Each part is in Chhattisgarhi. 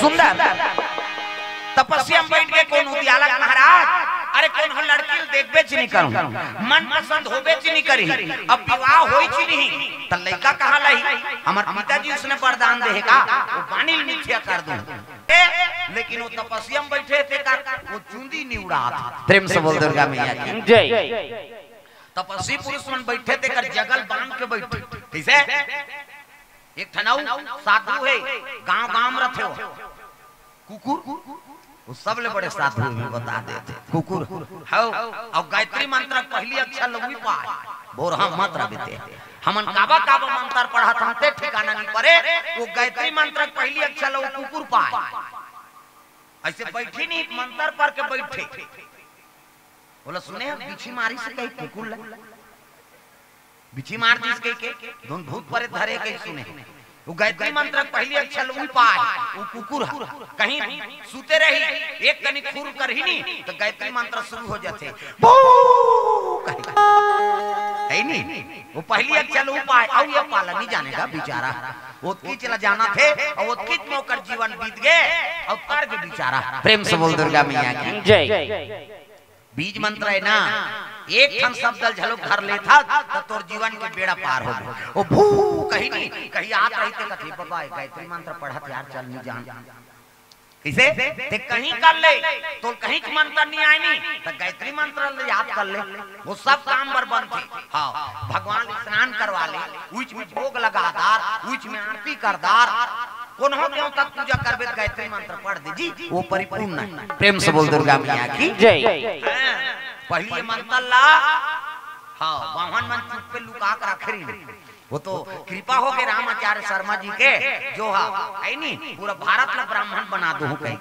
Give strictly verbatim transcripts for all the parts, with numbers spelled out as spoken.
सुंदर तपस्या में बैठ के कोन उद्यालक महाराज, अरे कोन हो लड़की ल देखबे च नहीं करूं, मन पसंद होबे च नहीं करी, अब विवाह होई च नहीं, त लइका कहां लही? हमर पिताजी उसने वरदान दे हे का, वो पानी ल मिथ्या कर दूं। ए, लेकिन वो तपस्या में बैठे थे कर, वो चुंदी नहीं उड़ात। प्रेम से बोल दुर्गा मैया की। जय। तपस्वी पुरुष मन बैठे थे कर जगल बांध के बैठे। कैसे? एक ठन अउ साधु हे, गांव-गांव में रथे हो। कुकुर, वो सबले बड़े साधु हे, मैं बता देते। कुकुर, हव, अउ गायत्री मंत्र के पहली अक्षर ल उही पाय, बोरहा मत रह बेटे। हमन काबा-काबा मंत्र पढ़त हन, ते ठिकाना नहीं परे, वो गायत्री मंत्र के पहली अक्षर ल वो कुकुर पाय। ऐसे बैठी नहीं, मंत्र पढ़ के बैठे। बोला, सुने हो, बिछी मारिस कही कुकुर ल, बिछी मार दिस कही के, धुन भूत परे धरे कही सुने। वो गायत्री मंत्र के पहली अक्षर ल उही पाय, वो कुकुर ह। कहीं सुते रही, एक कनी खुर करही नी, त गायत्री मंत्र शुरू हो जाथे, बू कही। हे नी? वो पहली अक्षर ल उही पाय, अउ ये पाला नहीं जाने गा बेचारा। ओतकीच ल जानथे, अउ ओतकीच में ओकर जीवन बीत गे, अउ तर गे बेचारा। प्रेम से बोल दुर्गा मैया की। जय। बीज मंत्र हे ना, एक ठन शब्द ल घलो धर लेथस, त तोर जीवन के बेड़ा पार हो गे। वो भू कही नी, कहीं आत रही ते कथे, "बाबा, ये गायत्री मंत्र पढ़त यार, चल नहीं जान।" कैसे? ते कहीं कर ले, तोर कहीं के मंत्र नहीं आय नी, त गायत्री मंत्र ल याद कर ले, वो सब काम बर बनथे। हाँ, भगवान ल स्नान करवा ले, उच में भोग लगा दार, उच में आरती कर दार, कोनो देवता के पूजा करबे त गायत्री मंत्र पढ़ दे जी, वो परिपूर्ण हे। प्रेम से बोल दुर्गा मैया की। जय। हाँ, पहली मंत्र ला, हाँ, बाम्हन मन चुप्पे लुका के रखे रहिन। वो तो कृपा हो गे रामाचार्य शर्मा जी के, जो हा, हे नी, पूरा भारत ला ब्राह्मण बना दूं कही।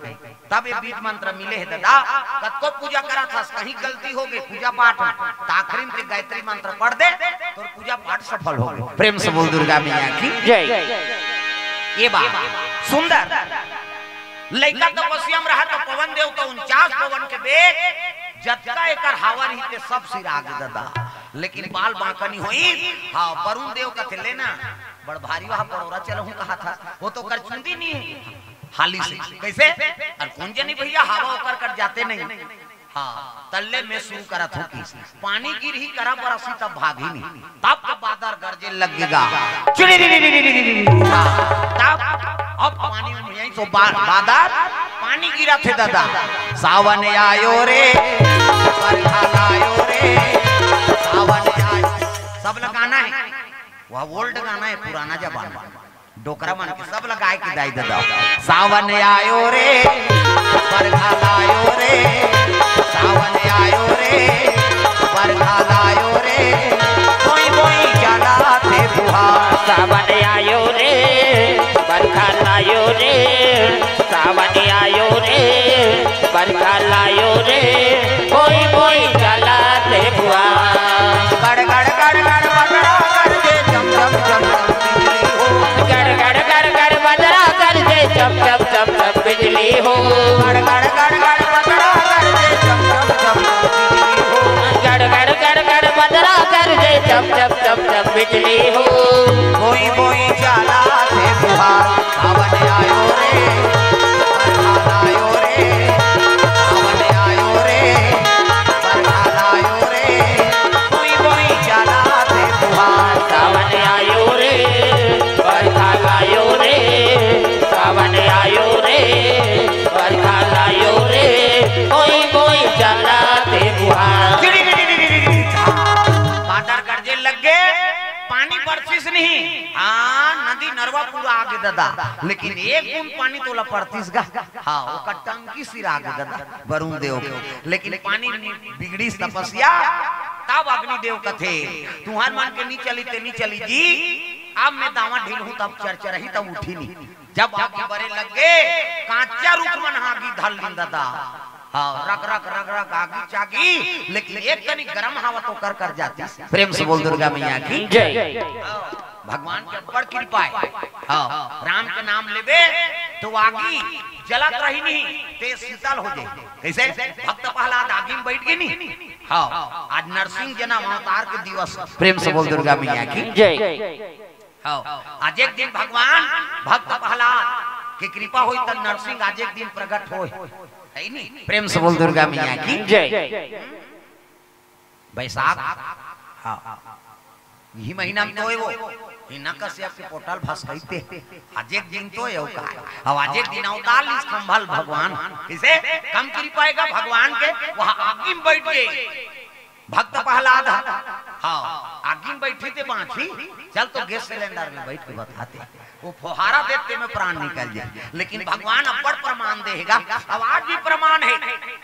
तब ये बीज मंत्र मिले हे दादा। कतको पूजा करत हस, कहीं गलती हो गे पूजा पाठ में, त आखिरी में ते गायत्री मंत्र पढ़ दे, तोर पूजा पाठ सफल हो गे। प्रेम से बोल दुर्गा मैया की। जय। ये बात सुंदर। लइका तपस्या में रहा त पवन देवता उनचास पवन के बेग, जतका एकर हवा रही ते सब सिरा गे दादा। लेकिन बाल बांका नहीं होई। हाँ, वरुण देव कथे, "लेना, बड़ भारी वहा परोरा चलहूं कहा था, वो तो कर चुंदी नहीं है।" हाली से। कैसे? अरे कोन जनी भैया, हवा ओकर कर जाते नहीं। हाँ, तल्ले में शुरू करत हों कि पानी गिरही करा बरसी तब भागही नहीं। तब तो बादर गरजे लग गे गा। चिड़ी री री री री री री। हाँ, तब अब पानी में यहीं तो बा-, बादर पानी गिरथे दादा। सावन आयो रे, बरखा लायो रे, सावन आयो। सब ल गाना हे, वह old गाना हे, पुराना जमाना। डोकरा मन के सब ल गाय के दाई दे दव। सावन आयो रे, बरखा लायो रे, सावन आयो रे, बरखा लायो रे, बोई बोई चला थे बुहार। सावन आयो रे, बरखा लायो रे, सावन आयो रे, बरखा लायो रे, बोई बोई चला थे बुहार। गड़ गड़ गड़ गड़ बदरा गरजे चम चम चम चम बिजली हो। गड़ गड़ गड़ गड़ बदरा गरजे चम चम चम चम बिजली हो। गड़ गड़ गड़ गड़ बदरा गरजे चम चम चम चम बिजली हो। गड़ गड़ गड़ गड़ बदरा गरजे चम चम चम चम बिजली हो। बोई बोई चला थे बुहार। सावन आयो रे, बरखा लायो रे, सावन आयो रे, बरखा लायो रे, बोई बोई चला थे बुहार। सावन आयो रे, बरखा लायो रे, सावन आयो रे, बरखा लायो रे, बोई बोई चला थे बुहार। बादर गरजे लग गे, पानी बरसिस नहीं। हाँ, नदी नरवा पूरा आ गे दादा, लेकिन एक बूंद पानी तोला परतिस गा। हाँ, ओकर टंकी सिरा गे दादा, वरुण देव के। लेकिन पानी बिगड़िस तपस्या, तब अग्नि देव कथे, "तुंहर मन के नी चली ते नी चली जी, अब मैं दावा ढीलहूं तब चरचरही तब उठी नहीं।" जब आगी बरे लग गे, कांचा रुख मन ह आगी धर लिन दादा। हाँ, रग रग रग रग आगी चागी, लेकिन एक कनी गरम हवा तो कर कर जातिस। प्रेम से बोल दुर्गा मैया की। जय। हाँ, भगवान के बड़ कृपा हे। हाँ, राम के नाम लेबे तो आगी जलत रही नहीं, ते शीतल हो जाए। कैसे? भक्त प्रहलाद आगी में बैठ गे नहीं। हाँ, आज नरसिंह जन्म अवतार के दिवस। प्रेम से बोल दुर्गा मैया की। जय। हाँ, आज एक दिन भगवान भक्त प्रहलाद के कृपा होई त नरसिंह आज एक दिन प्रगट होय। है नी? प्रेम से बोल दुर्गा मैया की। जय। बैसाख, हाँ, इही महीना में तो होय वो। हिरण्यकश्यप के पोटल भसकइते। आज एक दिन तो होय का। अब आज एक दिन अवतार लिस खंभा ल भगवान। कइसे? कम कृपा हे का भगवान के? वहाँ आगी में बइठ गे। भक्त प्रहलाद ह। हाँ, आगी में बइठे ते बाँची। चल तो गैस सिलेंडर में बइठ के बता दे। वो फोहारा देते में प्राण निकल जाय। लेकिन भगवान अब्बड़ प्रमाण दे हे गा। अब आज भी प्रमाण हे।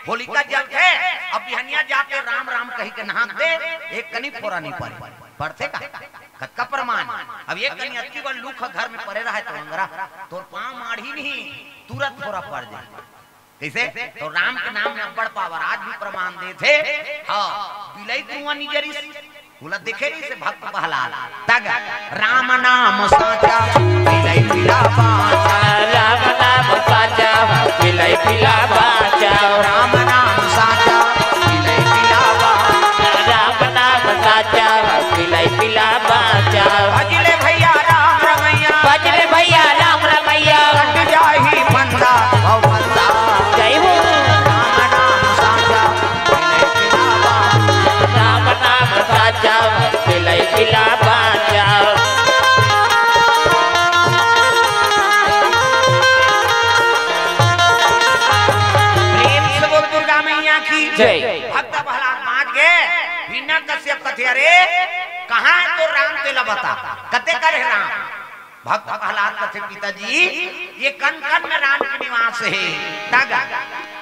होलिका जलथे, अब बिहनिया जाके राम राम कहि के नहात दे, एक कनी फोरा नइ परे। परथे का? कतका प्रमाण? अब एक कनी अतकी बड़ लूक घर में परे रहय त अंगरा, तोर पाँव माढ़ही नहीं, तुरंत फोरा पर जाय। कइसे? त राम के नाम में अब्बड़ पावर, आज भी प्रमाण देथे। हाँ, बिलई कुआँ निजरिस, ओला देखे रहिसे भक्त प्रहलाद। तग राम नाम साँचा, बिलई पिला बाँचा। राम नाम साँचा, बिलई पिला बाँचा। राम नाम साँचा, बिलई पिला बाँचा। राम नाम साँचा, बिलई पिला बाँचा। भजले भइया राम रमइया। भजले भइया राम रमइया। कट जाही फंदा, भव फंदा। जय हो। राम नाम साँचा, बिलई पिला बाँचा। राम नाम साँचा, बिलई पिला बाँचा। प्रेम से बोल दुर्गा मैया की जय। भक्त प्रहलाद बाँच गे। हिरण्यकश्यप कथे, "अरे, कहाँ हे तोर राम, तेला बता, कते कर हे राम?" भक्त प्रहलाद कथे, "पिताजी, ये कन कन में राम के निवास हे।" तग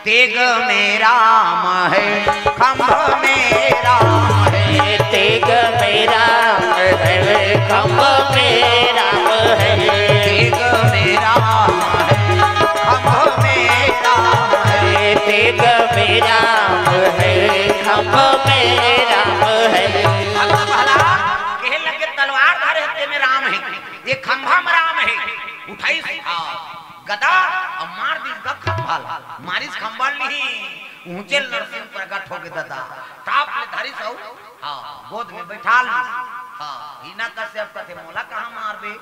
तेग में राम है, खंभ में राम है। तेग में राम है, खंभ में राम है। तेग में राम है, खंभ में राम है। तेग में राम है, खंभ में राम है। भक्त प्रहलाद कहे लगे, "तलवार धरे हे, तेमे राम हे, ये खंभा में राम हे।" उठाइस, हाँ, गदा अउ मार दिस गा खंभा ल। मारिस खंभा ल नहीं, उहँचे नरसिंह प्रगट होगे ददा। टाप ले धरिस अउ, हाँ, गोद में बइठा लिस। हाँ, हिरण्यकश्यप कथे, "मोला कहाँ मारबे?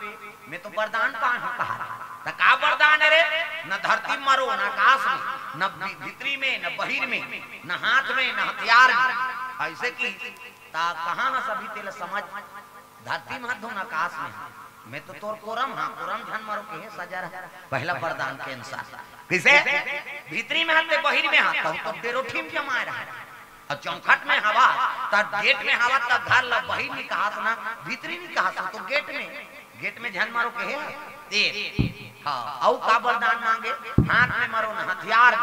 मैं तो वरदान पाए हँव कहा।" "त का वरदान हे रे? न धरती म मरो, न आकाश में, न भी-, भीतरी में, न बहिर में, न हाथ में, न हथियार में।" अइसे कि त कहाँ हस अभी तेला समझ। धरती में हस धुन आकाश में हस। मैं तो तोर कोरा म हँव, कोरा म झन मरो कहे सजा रहा। पहला वरदान के अनुसार। कइसे? भीतरी में हस ते बहिर में हस, तब तो डेरोठी में जमाए रहा। अउ चौखट में हवस, त गेट में हवस, त घर ल बहिर नइ कहस ना, भीतरी नइ कहस, त गेट में, गेट में झन मरो कहे हस। ते हाँ, अउ का वरदान मांगे? हाथ में मरो, न हथियार,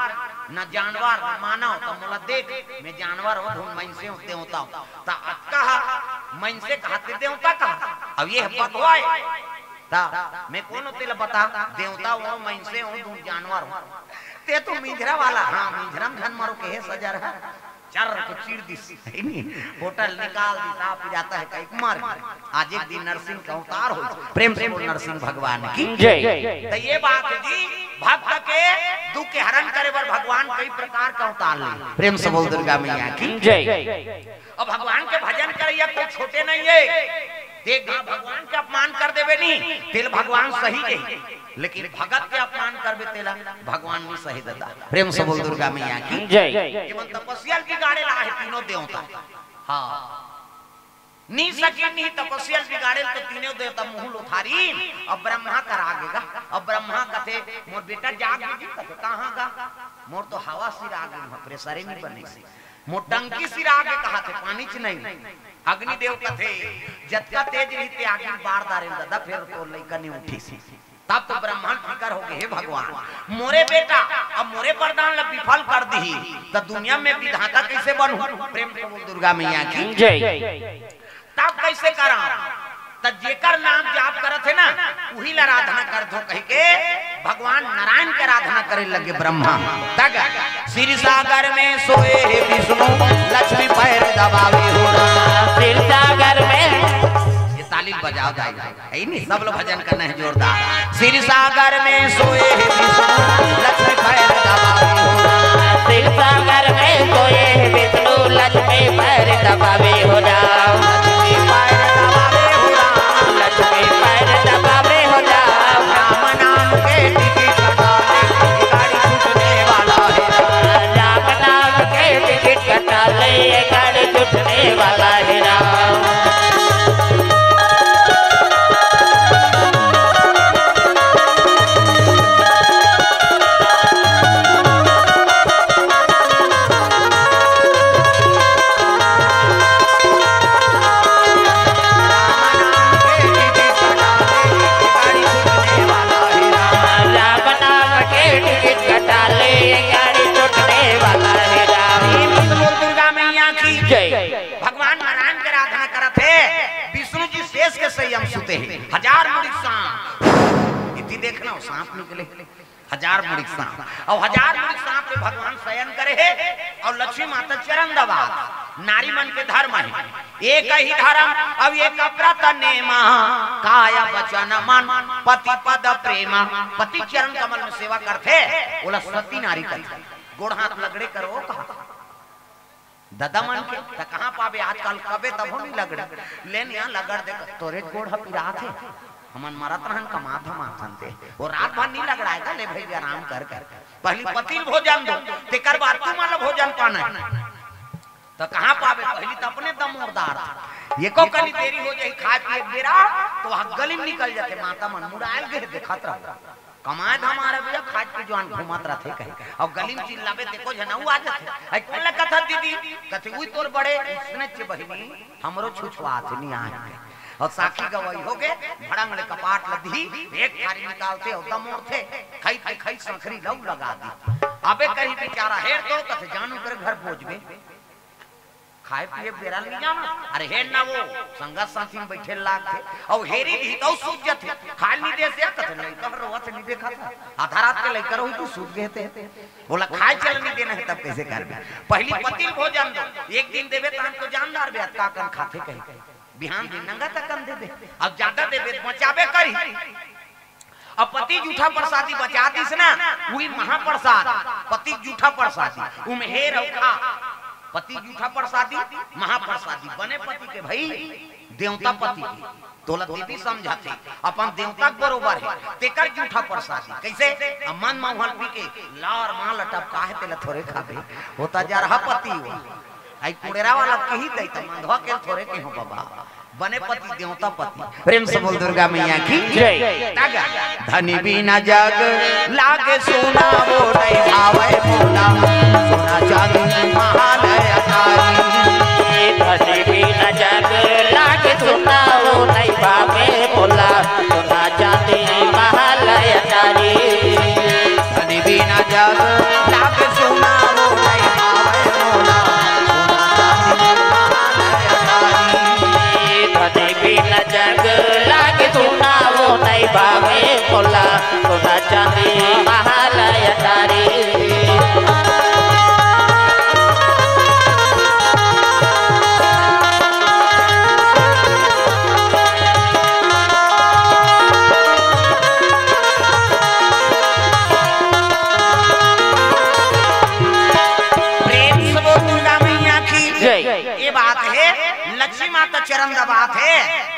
न जानवर, न मानव, त मोला देख, मैं जानवर हँव, धुन मइनसे हँव, देवता हँव। त अतका ह, मइनसे कहा ते देवता कहा। अब ये बतवाए, त मैं कोन हँव तेला बता, देवता हँव, मइनसे हँव, धुन जानवर हँव। ते तो मिंझरा वाला, हाँ, मिंझरा म झन मरो कहे सजा रहा। चर के चीर दिस, है नी? पोटल निकाल दिस, आप जाता है कहीं मार। आज एक दिन नरसिंह के अवतार होइस। प्रेम से बोल नरसिंह भगवान की जय। त ये बात हे जी, भक्त के दुख के हरण करे बर भगवान कई प्रकार के अवतार ले। प्रेम से बोल दुर्गा मैया की जय। अब भगवान के भजन करइया कोई छोटे नहीं हे। देख, भगवान के अपमान कर देबे नी, तेला भगवान सही कही। लेकिन भगत के अपमान करबे तेला भगवान नइ सहे ददा। प्रेम से बोल दुर्गा मैया की जय। ये मन तपस्या ल बिगाड़े ल आहे तीनों देवता। हाँ। नइ सकिन नहीं तपस्या ल बिगाड़े ल तो तीनों देवता मुँह ल उठारिन। अब ब्रह्मा करा गे गा। अब ब्रह्मा कथे, "मोर बेटा जाग गे जी।" कथे, "कहाँ गा?" "मोर तो हवा सिरा गे, वहाँ प्रेशरे नइ बने।" मोर टंकी सिरा गे कहाथे, पानीच नहीं। अग्निदेव कथे, "जतका तेज रहिते आगी बार डारेन ददा, फेर तोर लइका नइ उठिस।" तब तो ब्रह्मा ल फिकर होगे, "हे भगवान, मोरे बेटा अब मोरे वरदान ल विफल कर दिही, त दुनिया में विधाता कइसे बनहूँ?" प्रेम से बोल दुर्गा मैया की जय। तब कइसे करँव? त जेकर नाम जाप करत हे ना, उही ल आराधना करत हँव कहिके भगवान नारायण के आराधना करे लगे ब्रह्मा। तग क्षीर सागर में सोए हे विष्णु, लक्ष्मी पैर दबावे हो राम। क्षीर सागर में, ये ताली बजाओ दाई, है नी? सब लोग भजन करना है जोरदार। क्षीर सागर में सोए हे विष्णु, लक्ष्मी पैर दबावे हो राम। क्षीर सागर में सोए हे विष्णु, लक्ष्मी पैर दबावे हो राम। लक्ष्मी पैर दबावे हो राम। लक्ष्मी पैर दबावे हो राम। राम नाम के टिकट यम सुते हे, हजार मुड़ी सांप। इति देखना, वो सांप निकले, हजार मुड़ी सांप। अउ हजार मुड़ी सांप ले भगवान शयन करे हे, अउ लक्ष्मी माता चरण दबात। नारी मन के धर्म हे, एक ही धर्म, अउ एक व्रत नेमा, काय वचन मन पति पद प्रेमा। पति चरण कमल में सेवा करथे, ओला सती नारी कथे। गोड़ हाथ लगड़े करो कहा। ददा मन के, त कहाँ पाबे आजकल, कबे तभो नहीं लगड़े। लेन यहाँ लगड़ दे, तोरे गोड़ ह पिरात हे। हमन मरत रहन, कमात हम आथन ते। वो रात भर नहीं लगड़ाए का, ले भाई आराम कर कर। पहली पति ल भोजन दो, तेकर बाद तू मन ल भोजन पाना हे। त कहाँ पाबे, पहली त अपने दमोरदार था। एको कनी देरी हो जाही खाए पिए के बेरा, त वहाँ गली में निकल जाथे, माता मन मुड़ायल गे देखत रहो। कमाए धमाए बर भैया, खाए के जुआन घूमत रथे कहे। अउ गली में चिल्लाबे, देखो झन अउ आ जाथे। "अई कोन ल कथस दीदी?" कथे, "उई तोर बड़े।" उसने चे बहिनी, हमरो छुछुआथे नहीं आए। अउ साखी गवाही हो गे, भड़ंग ले कपाट ल दिही, एक थारी निकालथे अउ दमोरथे, खई के खई संखरी लऊ लगा दी। अबे कही बेचारा हेर तो, कथे, "जानू कर घर बोझबे।" खाए पिए बेरा ल नहीं जाना। अरे हेर ना, वो संगत साथी में बैठे लागथे, अउ हेरी भी तो सूझ जथे। खाए नहीं दे से कथे, "लइका रोवत नहीं देखा था, आधा रात के लइका रहू तू सूझ गए थे।" बोला, "खाए चल नहीं देना हे, तब कैसे करबे? पहली पति ल भोजन दो, एक दिन देबे तहन तो जानदार बे, अतका कन खाथे कही, बिहान दिन नंगा तकन देबे, अब ज्यादा देबे त बचाबे करी।" अब पति जूठा प्रसादी बचा दिस ना, वही महाप्रसाद, पति जूठा प्रसादी, उम हेर अउ खा। पति जूठा प्रसादी, महाप्रसादी, बने पति के भाई, देवता पति के, तोला देवी समझाथे, अपन देवता के बरोबर हे, तेकर जूठा प्रसादी। कैसे? अब मन म उहल पी के लार माल टपका हे, तेला थोरे खाबे, होता जा रहा पति हो। आई कुड़ेरा वाला कही दई, त मंधवा के थोरे के हो बाबा। बने पति, देवता पति। प्रेम से बोल दुर्गा मैया की जय। तागा। धनी बिना जग लागे सोना, वो नहीं भावे मोला। सोना चांदी महाल अटारी। धनी बिना जग लागे सोना, वो नहीं भावे मोला। सोना चांदी महाल अटारी। धनी बिना जग लागे सोना, वो नहीं भावे मोला। सोना चांदी महाल अटारी। धनी बिन जग लागे सुना, वो नहीं भावे मोला, सोना चांदी महाल अटारी। प्रेम से बोल दुर्गा मैया की जय। ये बात हे, लक्ष्मी माता चरण दबात हे,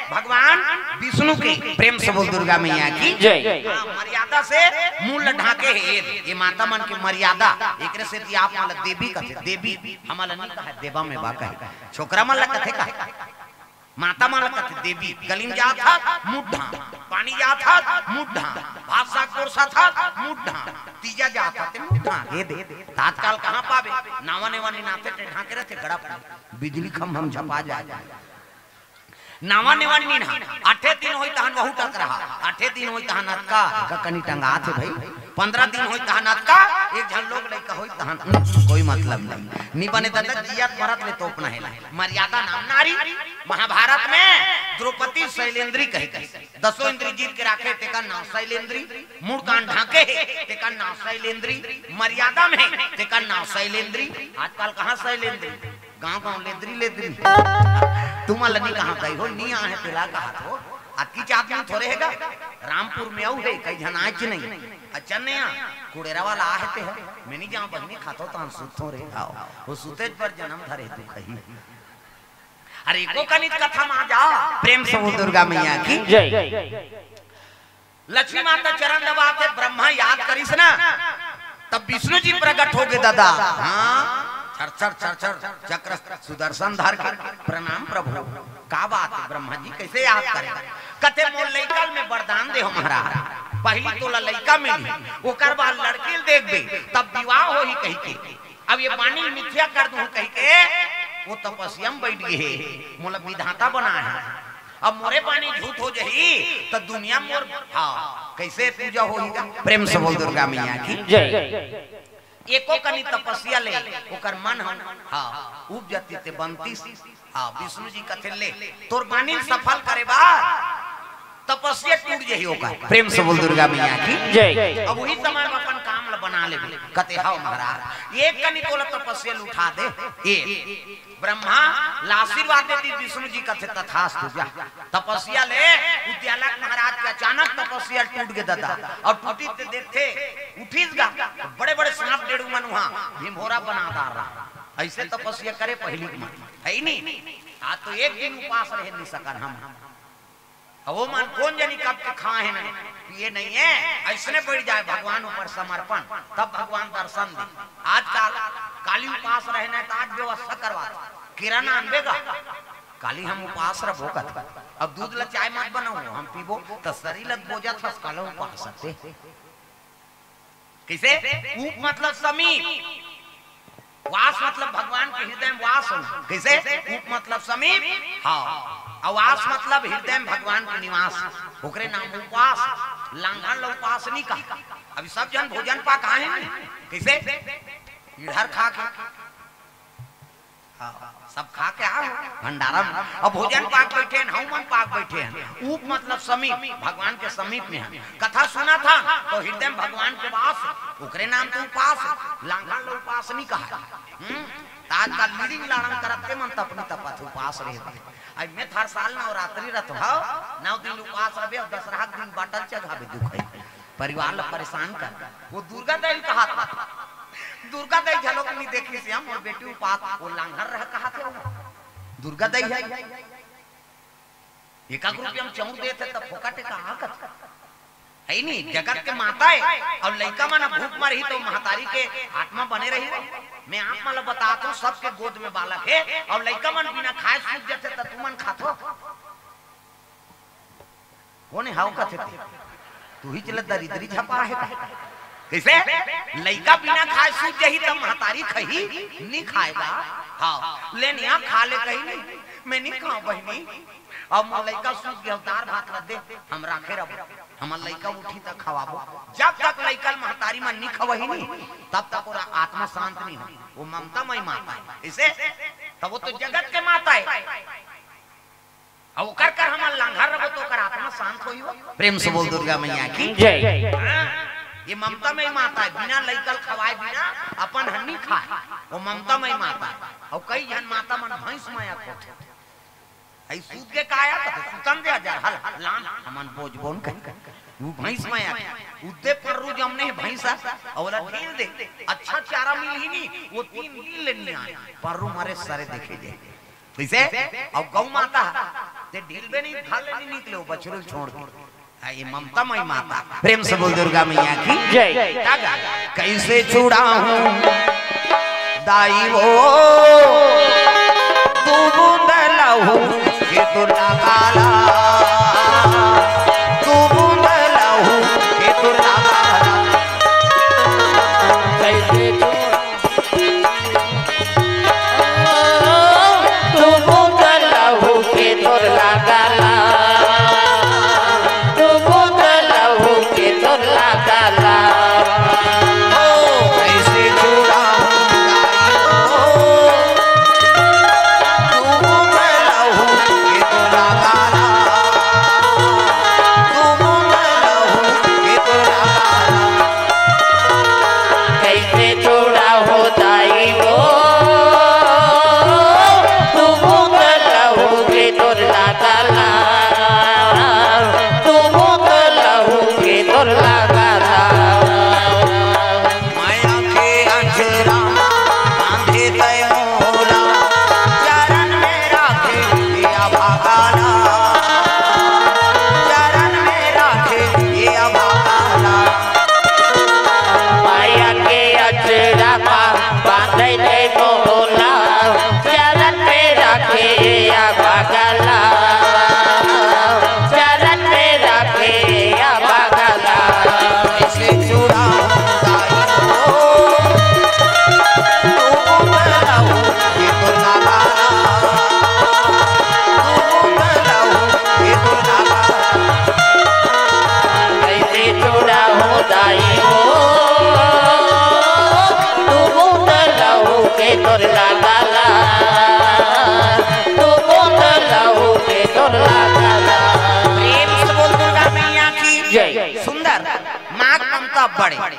भगवान विष्णु के। प्रेम से बोल दुर्गा मैया की जय। हाँ, मर्यादा से मुंह ल ढांके हे, ये माता मन के मर्यादा। एकरे सेती आप मन ल देवी कथे, देवी हमन ल नहीं कहे, देवा में बा कहे, छोकरा मन ल कथे का? माता मन ल कथे देवी। गली में जात हस, मुंह ढांक, पानी जात हस, मुंह ढांक, भात साग परोसत हस, मुंह ढांक, तीजा जात हस, ते मुंह ढांक, ये दे। त आजकल कहाँ पाबे? नावा नेवा निनाथे, ते ढांके रहथे, गड़ा पड़े। बिजली खंभा में झपा जाए। नावा नेवा निनहा, आठे दिन होई तहन वहू टकरहा, आठे दिन होई तहन अतका, का कनी टंगाथे भाई, पंद्रह दिन होई तहन अतका, एक झन लोग लइका होई तहन, उम, कोई मतलब नहीं। नी बने दादा, जियत मरत ले तोपना हे ला। मर्यादा नाम नारी। महाभारत में द्रौपदी शैलेंद्री कहे गए। दसों इंद्री जीत के राखे, तेकर नाम शैलेंद्री। मुड़ कान ढांके हे, तेकर नाम शैलेंद्री। मर्यादा में, तेकर नाम शैलेंद्री। आजकल कहाँ शैलेंद्री? गांव गांव लेंद्री लेंद्री। तुमन ल नी कहा गई हो, नी आहे तेला कहा तो। अतकी चात में थोरे हे गा। रामपुर में अउ हे, कई झन आएच नहीं। अच्छा नहीं आ, कुड़ेरा वाला आहे ते हे। मैं नी जाऊं बहिनी, खातो तान सुतो रे। आओ, वो सुते पर जन्म धरे दुख ही। अरे एको कनित कथा मा जा। प्रेम से बोल दुर्गा मैया की जय। लक्ष्मी माता चरण दबाथे, ब्रह्मा याद करिस ना, तब विष्णु जी प्रकट हो गे दादा। हाँ, छर छर छर छर चक्र सुदर्शन धर के, "प्रणाम प्रभु।" का बात हे ब्रह्मा जी, कैसे याद करे? कथे, "मोर लइका ल मैं वरदान दे हो महाराज, पहली तोला लइका मिली, ओकर बाद लड़की ल देखबे, तब विवाह होही," कही के। अब ये बानी मिथ्या कर दूं कही के, वो तपस्या में बैठ गए हे, मोला विधाता बनाए हे। अब मोरे बानी झूठ हो जाही, त दुनिया मोर, हाँ, कैसे पूजा होही गा? प्रेम से बोल दुर्गा मैया की जय। एको कनी तपस्या ले, ओकर मन ह, हाँ, उब जाती ते बनतीस। हाँ, विष्णु जी कथे ले, तोर बानी ल सफल करे बर तपस्या टूट जही ओकर। प्रेम से बोल दुर्गा मैया की जय। अब वही समय में अपन काम ल बना लेबे। कथे, "हव महाराज, एक कनी तोला तपस्या ल उठा दे।" ए ब्रह्मा ला आशीर्वाद दे दी, विष्णु जी कथे, "तथास्तु, जा।" तपस्या ले, उद्यालक महाराज के अचानक तपस्या टूट गे ददा, अउ टूटी ते देखथे, उठिस गा, तो बड़े-बड़े सांप डेड़ू मन उहाँ भीमभोरा बना डार रहा। अइसे तपस्या करे पहिली के मन, हे नी? आज तो एक दिन उपास रहे नी सकन हम। अब वो मन कोन जनी कब के खाए हे ना, पिए नहीं हे, अइसने बइठ जाए भगवान ऊपर समर्पण, तब भगवान दर्शन दे। आजकल काली उपास रहे ना, तो आज व्यवस्था करवा दे। किराना अनबे गा, काली हम उपास रहो कथे। अब दूध ल चाय मत बनाओ, हम पीबो, त शरीर ल बोजत हस, काला उपास हते। कइसे? उप मतलब समीप, वास मतलब भगवान के हृदय में वास हो। कइसे? उप मतलब समीप, हाँ। अउ वास मतलब हृदय में भगवान के निवास, ओकरे नाम उपास। लांघन ल उपास नहीं कहा। अभी सब झन भोजन पाक आए हे, कइसे? इधर खा के, हाँ, सब खा के आ भंडारा में। अब भोजन पाक बइठे हन, हव मन पाक बइठे हन। उप मतलब समीप, भगवान के समीप में हन। कथा सुनत हन तो हृदय में भगवान के वास, ओकरे नाम तो उपास। लांघन ल उपास नहीं कहा। हम्म? त आजकल लीड़िंग लाड़ंग करत ते मन तपनी तपत उपास रहे। अइ मैं हर साल नवरात्रि रथ हव, नौ दिन उपास रहे, अउ दसरा के दिन बाटल चघाबे दुखई। परिवार ल परेशान कर। वो दुर्गा दई कहा था। दुर्गा दई झलोक नहीं देखी से हम, मोर बेटी उपास, वो लांघर रह कहा थे वो। दुर्गा दई हे। एक एक रुपया हम चौर देथे तब फोकट का आकत। हे नी, जगत के माता हे। अउ लइका मन भूख मरही तो महतारी के आत्मा बने रही। मैं आप मन ल बतात हूँ, सबके गोद में बालक हे, अउ लइका मन बिना खाए सूत जथे त तुमन खाथो? कोन हव कथे ते? तुही चले दरिद्री झपा हे का? कइसे? लइका बिना खाए सूत जही त महतारी खही? नहीं खाएगा। हाँ, लेन यहाँ खा ले कही नहीं, मैं नहीं खाऊं बहिनी। अब मोर लइका सूत गे, दार भात रख दे, हम राखे रहो। हमर लइका उठी त खवाबो। जब तक लइका ल महतारी मन नहीं खवही नहीं, तब तक ओकर आत्मा शांत नहीं हो। वो ममता मई माता हे। कइसे? तब वो तो जगत के माता हे। अब ओकर कर हमन लांघर रहो तो ओकर आत्मा शांत होई हो। प्रेम से बोल दुर्गा मैया की जय। हाँ, ये ममता मई माता हे, बिना लइका ल खवाए बिना अपन हन्नी खाए, वो ममता मई माता हे। अउ कई झन माता मन भैंस मया खोथे। अइ सूत के काया तो सुतन दे हजार हल, हल लान हमन बोझ बोन कही। वो भैंस मया, उद्दे पर्रू जमने हे भैंसा, अउ ओला ढील दे, अच्छा चारा मिलही नहीं, वो तीन दिन ले नहीं आए, पर्रू मरे सरे देखे दे। कइसे? अउ गौ माता, ते ढीलबे नहीं, घर ले नहीं निकले, वो बछरू ल छोड़ के। आ, ये ममता मई माता। प्रेम से बोल दुर्गा मैया की जय। कइसे छुड़ाहूं दाई वो, तू बूंद लहू के दुर्गा काला, तू बूंद लहू के दुर्गा काला। कइसे छुड़ाहूं तू बूंद लहू के दुर्गा काला, तू बूंद लहू के दुर्गा काला। ओ, कइसे छुड़ाहूं दाई वो, तू बूंद लहू के दुर्गा काला।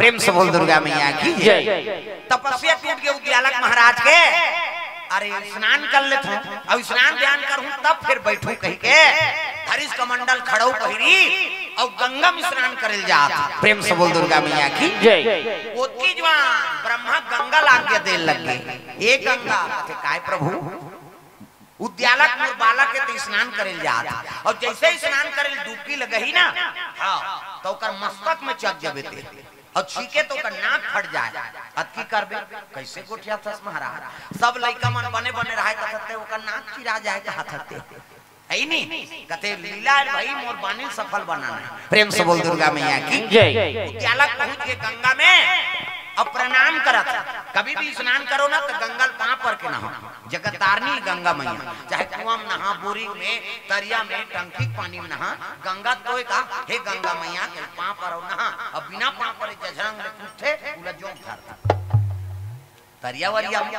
प्रेम से बोल दुर्गा मैया की जय। तपस्या टूट गे उद्यालक महाराज के। अरे, स्नान कर लेथों, अउ स्नान ध्यान करहूं, तब फिर बैठूं कहिके धरिस कमंडल खड़ऊ पहिरी अउ गंगा में स्नान करे ल जात हे। प्रेम से बोल दुर्गा मैया की जय। ओतकी जुवार ब्रह्मा गंगा ला आज्ञा दे लग गे, ए गंगा, कथे, "काय प्रभु, उद्यालक मोर बालक हे, त स्नान करे ल जात हे, अउ जइसे ही स्नान करे ल डुबकी लगही ना, हां, त ओकर मस्तक में चघ जबे ते, अउ छींके त ओकर नाक फट जाय, अतकी करबे।" कइसे गोठियाथस महाराज? सब लइका मन बने बने रहय, कथस ते ओकर नाक चिरा जाय, कहाथस ते। हे नी? कथे, "लीला हे भाई, मोर बानी ल सफल बनाना हे।" प्रेम से बोल दुर्गा मैया की जय। उद्यालक पहुंच गे गंगा में, अब प्रणाम करत। कभी भी स्नान करो ना, त गंगा ल पांव पर के नहाव। जगत तारनी गंगा मैया, चाहे कुआं में नहा, बोरिंग में, तरिया में, टंकी के पानी में नहा, गंगा तोय का, "हे गंगा मैया, के पांव परव नहा।" अब बिना पांव परे जझरंग ले कूदथे, ओला जोंक धरथे। तरिया वरिया में।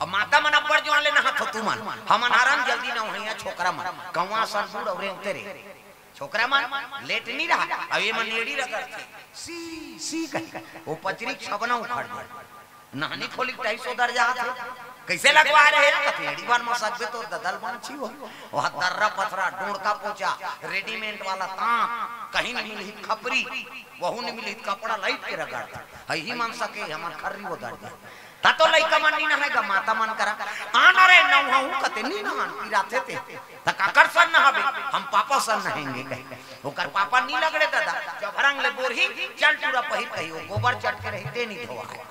अब माता मन अब्बड़ जुवार ले नहाथव तुमन, हमन हरन जल्दी नहइया छोकरा मन, कौवा असन बूड़ अउ रेंगते रे। छोकरा मन लेट नी रहय, अब ए मन एड़ी रगड़थे, "सी, सी" कहि, ओ पचरी के छबना उखड़ जाय। नहनी खोली के टाइस ओदर जात हे। कइसे लगवाय रहे हे? कथे, "एड़ी भर म सकबे तोर ददा ल बांचही हो।" ओहा दर्रा पथरा, डोंड़का पोचा, रेडीमेड वाला तांत, कहीं नी मिलही त खपरी, वहू नी मिलही त कपड़ा लाइट के रगड़थे। हइही मन सके, हमर खर्री ओदर जाय। त तो लइका मन नी नहाय गा, माता मन करा। "आन रे, नहवाहूं" कथे, "नी नहान, पिराथे ते।" "त काकर सन नहाबे?" "हम पापा सन नहाएंगे" कहि। ओकर पापा नी लगड़े ददा, जब हरंग ले बोरही, चल टूरा पहिर कही, ओ गोबर चटके रही, ते नी धोवाय।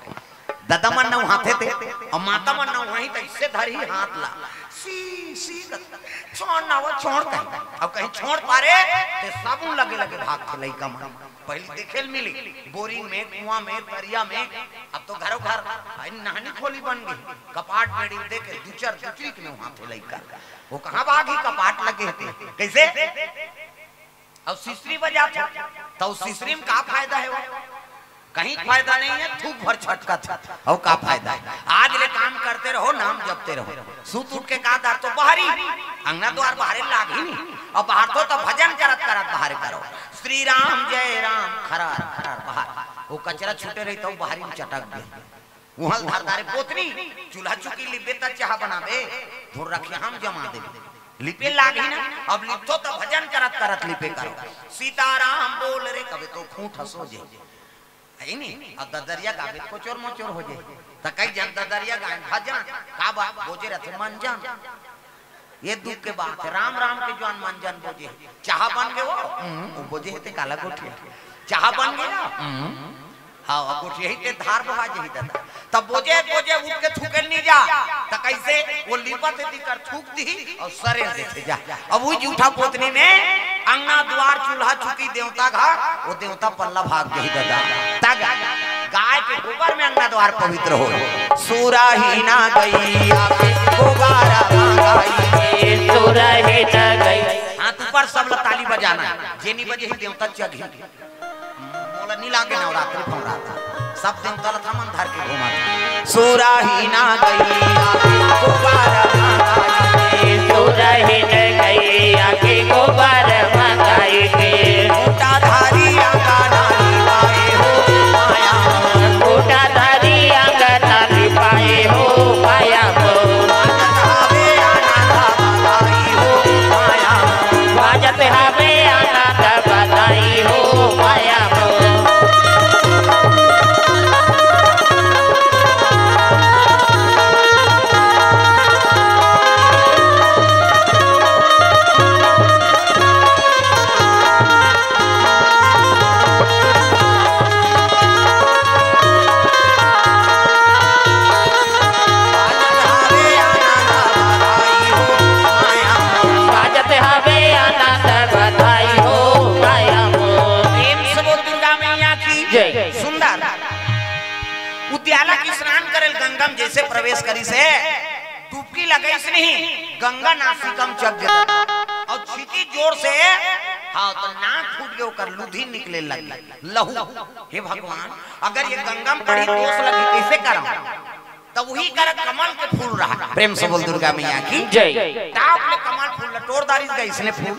ददा मन नहवाथे ते, अउ माता मन नहवाही त अइसे धरही हाथ ला, "सी, सी" कथे, "छोंड़ ना वो, छोंड़" कही। अउ कहीं छोंड़ पारे, ते साबुन लगे लगे भागथे लइका मन। पहिली देखे ल मिली, बोरिंग में, कुआं में, तरिया में, अब तो घरों घर, अइ नहनी खोली बन गे, कपाट में एड़ी ल दे के दुचर दुचरी के नहवाथे लइका। ओ कहां भागही, कपाट लगे हे ते। कइसे? अउ सिसरी बजाथव, त ओ सिसरी में का फायदा हे वो? कहीं फायदा नइ हे, थूक भर छटकत हे। अउ का फायदा हे? आज ले काम करते रहो, नाम जपते रहो। सुत उठ के का दारथव? बहरी, अंगना दुवार बहारे लागही नी। अउ बहारथव त भजन करत करत बहारे करो, "श्री राम जय राम" खरर खरर बहार। ओ कचरा छूटे रही त ओ बहरी में चटक गे। उहां ल धर डारे पोतनी, चूल्हा चुकी लिपबे त चाहा बनाबे, धुर रखिया हम जमा देबे। लिपे लागही ना, अब लिपथव त भजन करत करत लिपे करो। "सीताराम बोल रे" कबे त खूंट ह सो जाय। हे नी? अब ददरिया गाबे त कोचोर मोचोर हो जाय। त कई झन ददरिया गाय भजन, का बा बोजे रथे मंजन। ए दुख के बात हे, राम राम के जुवार मंजन बोजे हे। चाहा बन गे वो? हम्म, ओ बोजे हे ते काला गोठिया। चाहा बन गे ना? हम्म। हां, ओ गोठियाही ते धार बोहा जाही ददा। त बोजे बोजे उठ के थूके ल नी जा। त कइसे? ओ लिपत हे तिकर थूक दिही अउ सरेर देथे जा। अब ओ जूठा पोतनी में अंगना दुवार चूल्हा चुकी देवता घर, ओ देवता पल्ला भाग जाही ददा। त गा-, गाय के गोबर में अंगना दुवार पवित्र होय। सुरही ना गइया के गोबर मंगाई के। सुरही ना गइया। हाथ ऊपर, सब ल ताली बजाना हे। जे नी बजही देवता चघही। मोला नी लागे नवरात्रि फौरात। सब देवता ल हमन धर के घूमत। सुरही ना गइया के गोबर मंगाई के। सुरही ना गइया के गोबर मंगाई के। खूंटा धारी अंगना लिपाए हो माया। खूंटा धारी अंगना लिपाए हो माया। बाजत हवे आनंद बधाई हो माया। बाजत हवे आनंद बधाई हो माया। बाजत हवे आनंद बधाई हो माया। प्रेम से बोल दुर्गा मैया की जय। सुंदर। उद्यालक स्नान करे ल गंगा में जइसे प्रवेश करिस हे, डुबकी लगाइस नहीं, गंगा नासिका म चघ गे अउ छींकिस जोर से, हां, त नाक फूट गे, ओकर लुधी निकले लग गे, लहू। हे भगवान, अगर ए गंगा म पड़ही दोष लगही, कइसे करंव? त उही करा कमल के फूल रहय। प्रेम से बोल दुर्गा मैया की जय। टाप ले कमल फूल ल टोर डारिस गा अइसने फूल,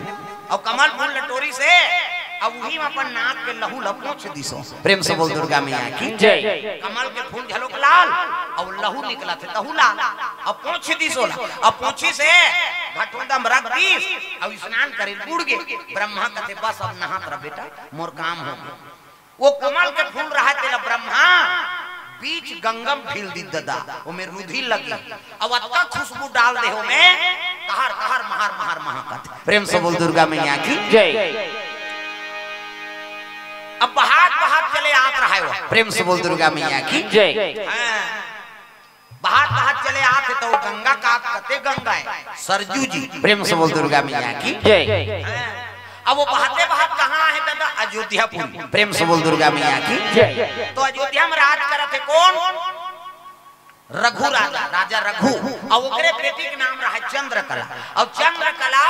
अउ कमल फूल ल टोरिस हे अब उही में अपन नाक के लहू ला पोंछ दिसो। प्रेम से बोल दुर्गा मैया की जय। कमल के फूल घलोक लाल, अउ लहू निकलत हे तहू लाल। अब पोंछ दिसो ला, अब पोंछी से घटोंदा में रख दिस, अउ स्नान करे बूड़ गे। ब्रह्मा कथे, "बस अब नहात रह बेटा, मोर काम हो गे।" वो कमल के फूल रहा तेला ब्रह्मा बीच गंगा में फिल दी ददा, ओमे रुधिर लगी, अब अतका खुशबू डाल दे ओमे, तहर तहर महर महर महकत। प्रेम से बोल दुर्गा मैया की जय। अब बहात बहात चले आत रहा है वो। प्रेम से बोल दुर्गा मैया की जय। हाँ। बहात बहात चले आत हे तो गंगा का कते गंगा है, सरजू जी। प्रेम से बोल दुर्गा मैया की जय। हाँ। अब वो बहाते बहात कहाँ आहे दादा? अयोध्यापुरी। प्रेम से बोल दुर्गा मैया की जय। तो अयोध्या में राज करत हे कौन? रघु राजा, राजा रघु। अउ ओकरे बेटी के नाम रहा चंद्रकला। अउ चंद्रकला